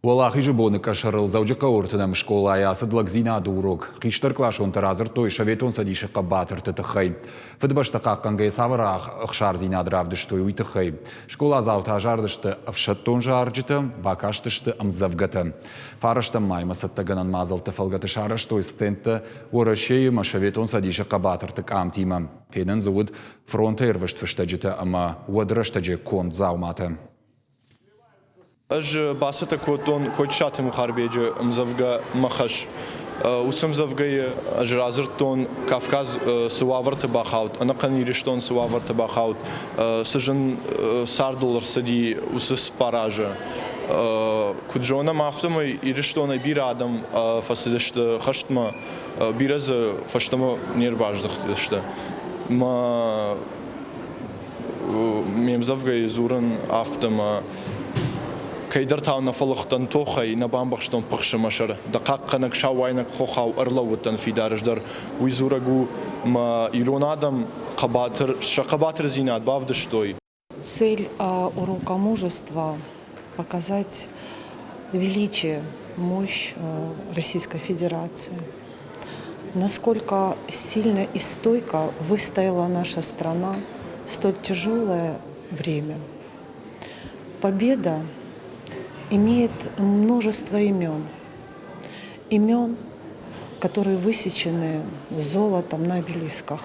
Уӕлахизы боны къӕсӕрыл Дзӕуджыхъӕуы ӕртынӕм скъолайы ацыд лӕгдзинады урок. Хистӕркъласонтӕ радзырдтой Советон Цӕдисы хъӕбатырты тыххӕй. Фыдыбӕстӕ хъахъхъӕнгӕйӕ цавӕр ӕхсардзинад равдыстой, уый тыххӕй. Скъоладзаутӕ азардысты ӕфсӕддон зарджытӕ, бакастысты ӕмдзӕвгӕтӕ. Фарӕстӕм маймӕ цӕттӕгӕнӕн мадзӕлтты фӕлгӕты сарӕзтой стендтӕ Уӕрӕсейы ӕмӕ Советон Цӕдисы хъӕбатырты къамтимӕ. Фенӕн дзы уыд фронтӕй ӕрвыст фыстӕджытӕ ӕмӕ уӕды рӕстӕджы конд дзауматӕ. Ӕз бацӕттӕ кодтон Кочысаты Мухарбеджы ӕмдзӕвгӕ «Мӕ хӕс». Уыцы ӕмдзӕвгӕйы ӕз радзырдтон, Кавказ цы уавӕрты бахауд, ӕнӕхъӕн Ирыстон цы уавӕрты бахауд, цы зын цардыл ӕрцыди, уыцы цыппар азы. Куыд зонӕм, афтӕмӕй Ирыстонӕй бирӕ адӕм фӕцыдысты хӕстмӕ, бирӕ дзы фӕстӕмӕ не рбаздӕхтысты. Мӕ ме мдзӕвгӕйы дзурын афтӕ мӕ кӕйдӕртау нӕ фӕлыгъдтӕн тохӕй, нӕ бамбӕхстон пыхсы мӕ сӕр. Дӕ хъахъхъӕнӕг сауайнӕг хохау ӕрлӕууыдтӕн фидар ӕз дӕр. Уый дзурӕг у, мӕ ирон адӕм хъӕбатыр, сӕ хъӕбатырдзинад бавдыстой. Цель урока мужества – показать величие, мощь Российской Федерации. Насколько сильно и стойко выстояла наша страна в столь тяжелое время. Победа имеет множество имен. Имен, которые высечены золотом на обелисках.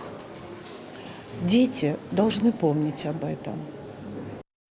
Дети должны помнить об этом.